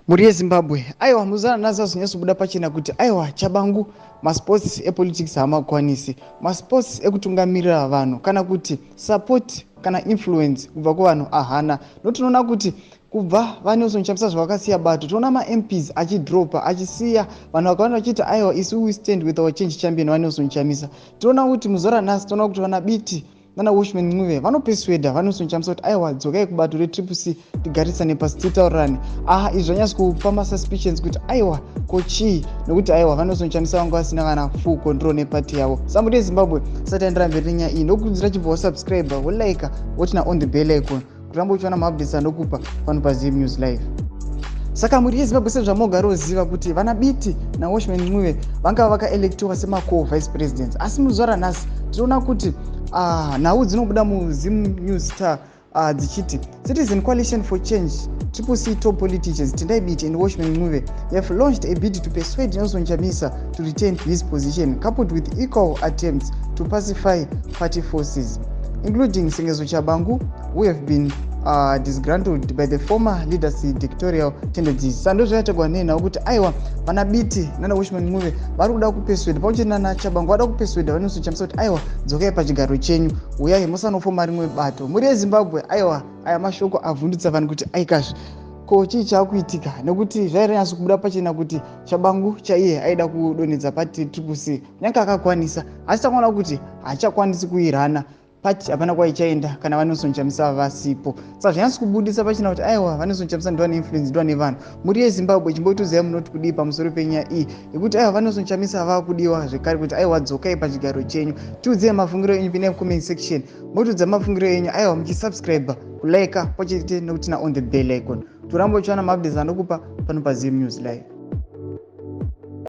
Mhuri yeZimbabwe, aiwa, muzana nhasi azonyatsobuda pachena kuti aiwa, Chabangu masports epolitics haamakwanisi, masports ekutungamirira vanhu kana kuti support kana influence kubva kuvanhu ahana. Notinoona kuti kubva vaNelson Chamisa zvavakasiya bato, tinoona maMPs achidropa, achisiya vanhu vakawanda vachiiti aiwa, isu we stand with our change champion vaNelson Chamisa. Tinoona kuti muzuva ranhasi, tinoona kuti vana Biti nana Welshman Ncube vanopersuada vaNelson Chamisa kuti aiwa, dzokai kubato reTriple C, tigarisane pasi, titaurirane. Aha, izvi zvanyatso kupa masuspicions kuti aiwa, ko chii? Nokuti aiwa, vaNelson Chamisa vanga vasina kana full control nepati yavo. Samuri yeZimbabwe, sati aendera mberi nenyaya iyi, ndokurudzira chibva wasubscribe, wolike, woturn on the bell icon kuti rambe uchiona maupdates andokupa pano paZim News Live. Saka mhuri yeZimbabwe, sezvamogaroziva kuti vana Biti naWelshman Ncube vangava vakaelectiwa semaco vice presidents, asi muzuva ranhasi tinoona kuti nhau dzinobuda muZim News Star dzichiti Citizen Coalition for Change, Triple C, top politicians Tendai Biti and Welshman Ncube have launched a bid to persuade Nelson Chamisa to retain his position, coupled with equal attempts to pacify party forces, including Sengezo Tshabangu, who have been disgruntled by the former leaders' dictatorial tendencies. Sando zvayatagwa nenhau kuti aiwa, vana Biti nana Welshman Ncube vari kuda kupersuade, pamwe chete nana Tshabangu, vada kupersuade vaNelson Chamisa kuti aiwa, dzokai pachigaro chenyu, uyai musanofoma rimwe bato. Mhuri yeZimbabwe, aiwa, aya mashoko avhundutsa vanhu kuti aikazve, ko chii chaakuitika? Nekuti zvairanyatso kubuda pachena kuti Tshabangu chaiye aida kudonhedza pati Triple C, kunyange akakwanisa, asi takaona kuti haachakwanisi kuirana pati, hapana kwaichaenda kana vaNelson Chamisa vasipo. Saka zvanyatso kubudisa pachena kuti aiwa, vaNelson Chamisa ndovane influence, ndovane vanhu. Mhuri yeZimbabwe, chimbotiudzai munoti kudii pamusoro penyaya iyi yekuti aiwa, vaNelson Chamisa vakudiwa zvekare kuti aiwa, dzokai pachigaro chenyu? Tiudzei mafungiro enyu, pinai comment section, motiudza mafungiro enyu. Aiwa, muchisubscribe, kulike, pachete nekuturn on the bell icon, toramba uchiwana maupdates anokupa pano paZim News Live.